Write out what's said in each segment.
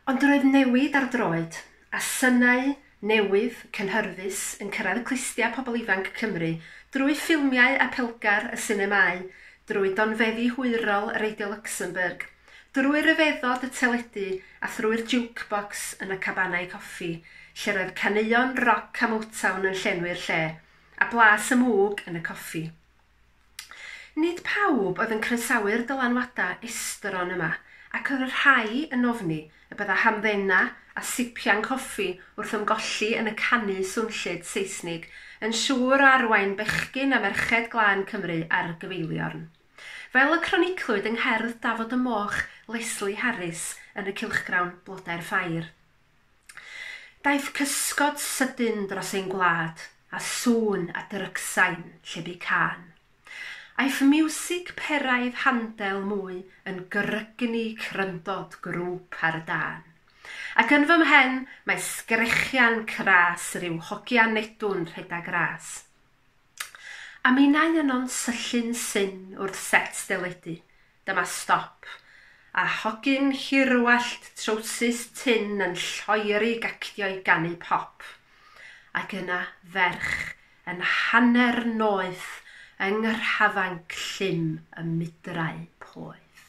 Ond roedd newid ar droed, a synau newydd, cynhyrfus, yn cyrraedd clustiau pobl ifanc Cymru drwy ffilmiau apelgar y sinemâu, drwy donfeddi hwyrol Radio Luxembourg, drwy ryfeddod y teledu a thrwy'r jukebox yn y cabanau coffi, lle roedd caneuon roc a Motown yn llenwi'r lle, a blas y mwg yn y coffi. Nid pawb oedd yn croesawu'r dylanwadau estron yma, ac oedd rhai yn ofni y bydda hamddena a sipian coffi wrth ymgolli yn y canu swnllyd Seisnig yn siŵr o arwain bechgyn a merched glân Cymru ar gyfeiliorn. Fel y croniclwyd yng ngherdd Dafod y Moch Leslie Harris yn y cylchgrawn Blodau'r Ffair. Daeth cysgod sydyn dros ein gwlad, a sŵn a drygsain lle bu cân. Aeth miwsig peraidd Handel mwy yn grygni cryndod grŵp ar y dân. Ac yn fy mhen mae sgrechian cras rhyw hogia nedw'n rhedag ras. A minnau yno'n syllu'n syn wrth set deledu, dyma stop, a hogyn hirwallt trowsus tynn yn lloeri gactio i ganu pop. Ac yna ferch yn hanner noeth yng nghrafanc llym y mudrau poeth.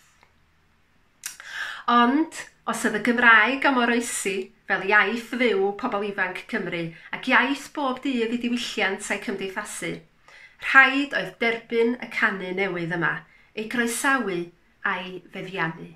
Ond, os oedd y Gymraeg am oroesi fel iaith fyw pobl ifanc Cymru ac iaith bob dydd i diwylliant a'i cymdeithasu, rhaid oedd derbyn y canu newydd yma, ei groesawu a'i feddiannu.